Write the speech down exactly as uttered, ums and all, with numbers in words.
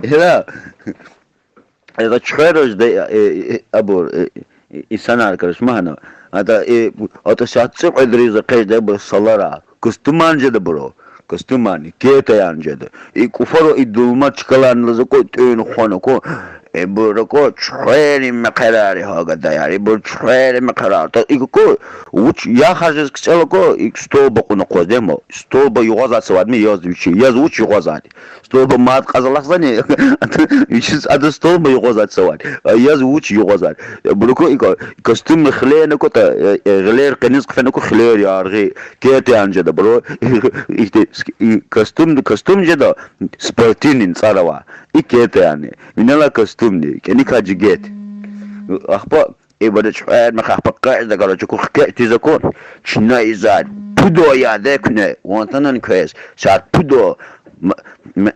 Эра, эра чуьхверда, э, э, абур, э, э, инсанар, короче, ма гьана. АтӀа, э, атӀа сят цӀикьвед йириз экъечӀда абур салара. Костюмарни жеда абуру. Костюмарни, кетаяр жеда. И кӀуфара и дулма чкаларни лугьуз аку, тӀуьн хвана аку. Ибур аку, чуьхверин мехъерар я гьа гадаяр, ибур чуьхверин мехъерар. ТӀа икӀ аку, вуч я харжиз кицӀел аку, икӀ столба кьуна акъваз, дема. Столба югъвазвайди са вад ми яз вичи, яз вуч югъвазвайди? Столба мад кьаз алахъзани? Вичиз ада столба югъвазвайди са вад. А яз вуч югъвазвайди? Ибур аку, икӀ, костюмни хилена акутӀа, э, э, гъилер къенез хъфена аку, хилер яргъи, кетаяр жеда абуру. Ихьтин, и костюм, костюм жеда, спортивный цӀар авай. И кетаярни. Винелай костюмни, кӀаникай жигет. Ахпа, ибур чуьхвер мехъер, ахпа экъечӀда, короче, аку хкечӀ тийиз аку, чна ийизвай, пуд я де куьне, ван атанани квез, сят пуд, м-, м-,